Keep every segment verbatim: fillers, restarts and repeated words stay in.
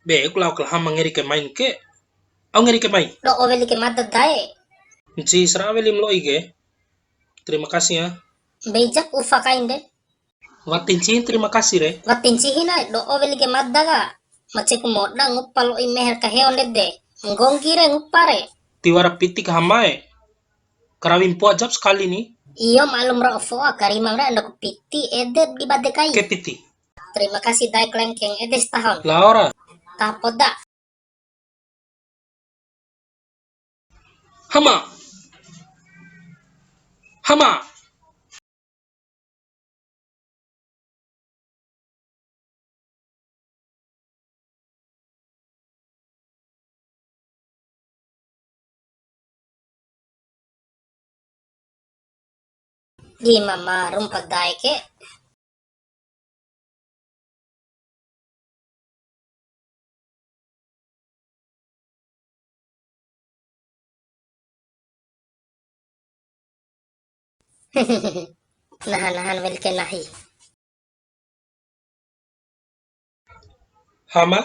Be, ku lao kalahama ngeri ke main ke. Au ngeri ke mai. Do'o weli ke mada dae. Nci sera weli mlo'i ke. Terima kasih ya. Bejak ufa kain de. Wati ncihi terima kasih re. Wati ncihi na, do'o weli ke mada ka. Maceku moda ngupa lo'i meher ka heo ndede. Nggonggi re ngupa re. Tiwara piti ka hamae. Karawi mpoa jap sekali ni. Iyo, maklum ra foa karimang re anda ku piti ede di bade kai. Ke piti. Terima kasih dae klengkeng ede setahun. Laora. Tapoda. Hama. Hama. Di mama rumpa dae ke. Nahan-nahan weli ke nahi. Hama,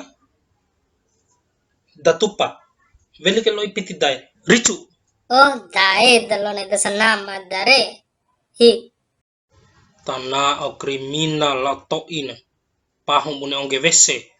da tupa, weli ke lo'i piti dae, ricu. Oh, dae da lone da sanama dare. Hi. Tana'o kriminal lao to'i na. Pahu bune ongge wese.